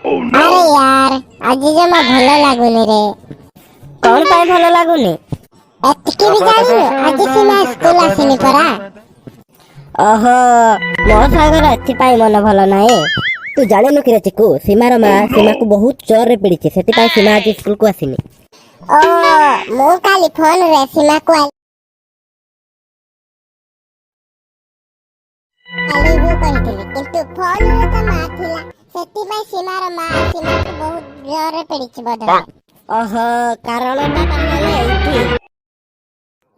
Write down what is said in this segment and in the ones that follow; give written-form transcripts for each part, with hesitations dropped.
ଆରେ ୟାର, ଆଜି ଜମା ଭଲ ଲାଗୁନି ରେ। କଣ ପାଇଁ ଭଲ ଲାଗୁନି? ଏତିକି ବି ଜାଣିନୁ? ଆଜି ସୀମା ସ୍କୁଲ ଆସିନି ପରା। ଓହୋ, ମୋ ସାଙ୍ଗର ଏଥିପାଇଁ ମନ ଭଲ ନାହିଁ। ତୁ ଜାଣିନୁ କିରେ ଚିକୁ, ସୀମାର ମା ସୀମାକୁ ବହୁତ ଜୋରରେ ପିଟିଛି। ସେଥିପାଇଁ ସୀମା ଆଜି ସ୍କୁଲକୁ ଆସିନି। ଓ, ମୁଁ କାଲି ଫୋନରେ ସୀମାକୁ I love you କହିଥିଲି, କିନ୍ତୁ ଫୋନରେ ତ ମା ଥିଲା। ସେଥିପାଇଁ ସୀମାର ମା ସୀମାକୁ ବହୁତ ଜୋରରେ ପିଟିଛି ବୋଧେ। ଓହୋ, କାରଣଟା ତାହେଲେ ଏଇଠି।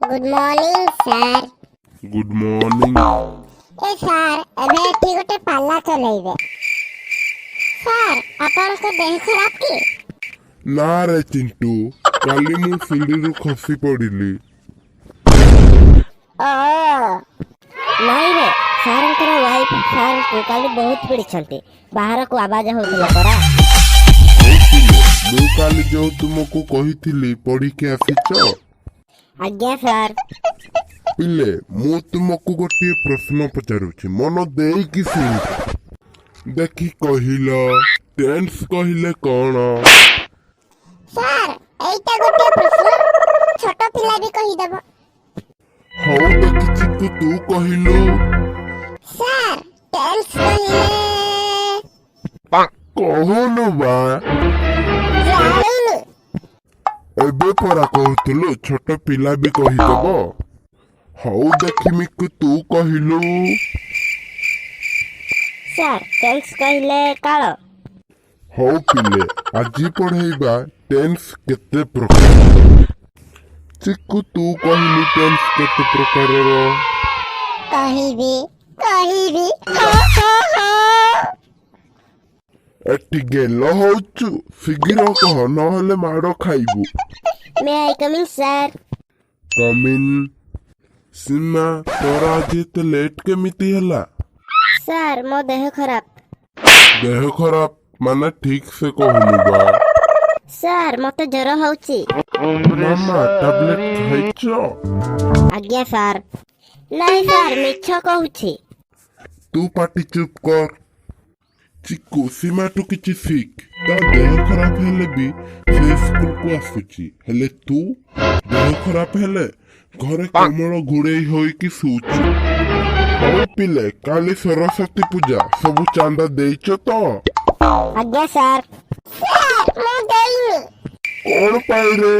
Good morning sir. Good morning. ଏ ସାର୍, ଏବେ ଏଠି ଗୋଟେ ପାଲା ଚଲେଇବେ। ସାର୍, ଆପଣଙ୍କ ଦେହ ଖରାପ କି? ନା ରେ ଚିଣ୍ଟୁ, କାଲି ମୁଁ ସିଡ଼ିରୁ ଖସି ପଡ଼ିଲି। ଓ। ନାଇଁ ରେ, ସାରଙ୍କର ୱାଇଫ ସାରଙ୍କୁ କାଲି ବହୁତ ପିଟିଛନ୍ତି। ବାହାରକୁ ଆବାଜ ହଉଥିଲା ପରା। ହଉ ପିଲେ, ମୁଁ କାଲି ଯୋଉ ତୁମକୁ କହିଥିଲି, ପଢିକି ଆସିଛ? ଆଜ୍ଞା ସାର୍। ପିଲେ, ମୁଁ ତୁମକୁ ଗୋଟିଏ ପ୍ରଶ୍ନ ପଚାରୁଛି, ମନ ଦେଇକି ଶୁଣିବ। ଦେଖି କହିଲ, ଟେନ୍ସ କହିଲେ କଣ? ସାର୍, ଏଇଟା ଗୋଟେ ପ୍ରଶ୍ନ? ଛୋଟ ପିଲା ବି କହିଦବ। ହଉ ଦେଖି ଚିକୁ, ତୁ କହିଲୁ। ସାର୍, ଟେନ୍ସ କହିଲେ କହୁନୁ ବା। ଜାଣିନି। ଏବେ ପରା କହୁଥିଲୁ ଛୋଟ ପିଲା ବି କହିଦବ। ହଉ ଦେଖି ମିକୁ, ତୁ କହିଲୁ। ସାର୍, ଟେନ୍ସ କହିଲେ କାଳ। ହଉ ପିଲେ, ଆଜି ପଢେଇବା ଟେନ୍ସ କେତେ ପ୍ରକାର। ଚିକୁ, ତୁ କହିଲୁ, ଟେନ୍ସ କେତେ ପ୍ରକାରର? କହିବି, କହିବି, ହଁ ହଁ ହଁ। ଏଠି ଗେଲ ହଉଛୁ? ଶୀଘ୍ର କହ, ନହେଲେ ମାଡ଼ ଖାଇବୁ। May I come in, sir? Come in. ସୀମା, ତୋର ଆଜି ଏତେ ଲେଟ୍ କେମିତି ହେଲା? ସାର୍, ମୋ ଦେହ ଖରାପ। ଦେହ ଖରାପ ମାନେ? ଠିକ ସେ କହୁନୁ ବା। ସାର୍, ମତେ ଜ୍ୱର ହଉଛି। ମାମା, ଟାବଲେଟ ଖାଇଛ? ଆଜ୍ଞା ସାର୍। ନାଇଁ ସାର୍, ମିଛ କହୁଛି। ତୁ ପାଟି ଚୁପ୍ କର। ଚିକୁ, ସୀମାଠୁ କିଛି ଶିଖ। ତା ଦେହ ଖରାପ ହେଲେ ବି ସେ ସ୍କୁଲକୁ ଆସୁଛି, ହେଲେ ତୁ ଦେହ ଖରାପ ହେଲେ ଘରେ କମଳ ଘୋଡେଇ ହୋଇକି ଶୋଉଛୁ। ହଉ ପିଲେ, କାଲି ସରସ୍ୱତୀ ପୂଜା, ସବୁ ଚାନ୍ଦା ଦେଇଛ ତ? ଆଜ୍ଞା ସାର୍। ସାର୍, ମୁଁ ଦେଇନି। କଣ ପାଇଁ ରେ?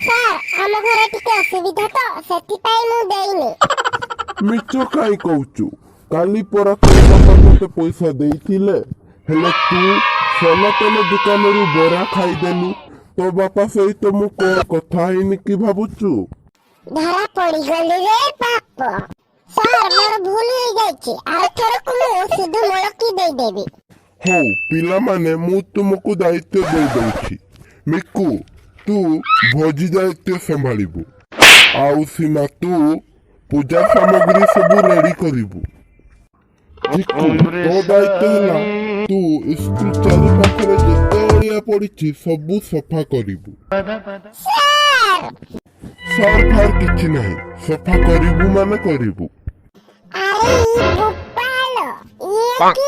ସାର୍, ଆମ ଘରେ ଟିକେ ଅସୁବିଧା ତ, ସେଥିପାଇଁ ମୁଁ ଦେଇନି। ମିଛ କାଇଁ କହୁଛୁ? କାଲି ପରା ତୋ ବାପା ତୋତେ ପଇସା ଦେଇଥିଲେ, ହେଲେ ତୁ ସନାତନ ଦୋକାନରୁ ବରା ଖାଇଦେଲୁ। ତୋ ବାପା ସହିତ ମୁଁ କଣ କଥା ହେଇନି କି ଭାବୁଛୁ? ଧରା ପଡିଗଲି ରେ ବାପ। ସାର୍, ମୋର ଭୁଲ ହେଇଯାଇଛି। ଆରଥରକୁ ମୁଁ ସୁଧ ମୂଳକି ଦେଇଦେବି। ହଉ ପିଲାମାନେ, ମୁଁ ତୁମକୁ ଦାୟିତ୍ୱ ଦେଇ ଦଉଛି। ମିକୁ, ତୁ ଭୋଜି ଦାୟିତ୍ୱ ସମ୍ଭାଳିବୁ, ଆଉ ସୀମା, ତୁ ପୂଜା ସାମଗ୍ରୀ ସବୁ ରେଡି କରିବୁ। ଚିକୁ, ତୋ ଦାୟିତ୍ୱ ହେଲା ତୁ ସ୍କୁଲ ଚାରି ପାଖରେ ଯେତେ ଅଳିଆ ପଡିଛି ସବୁ ସଫା କରିବୁ। ସାର୍। ସାର୍ ଫାର୍ କିଛି ନାହିଁ, ସଫା କରିବୁ ମାନେ କରିବୁ। ଆରେ ଇ ବୋପାଲ, ଇଏ କି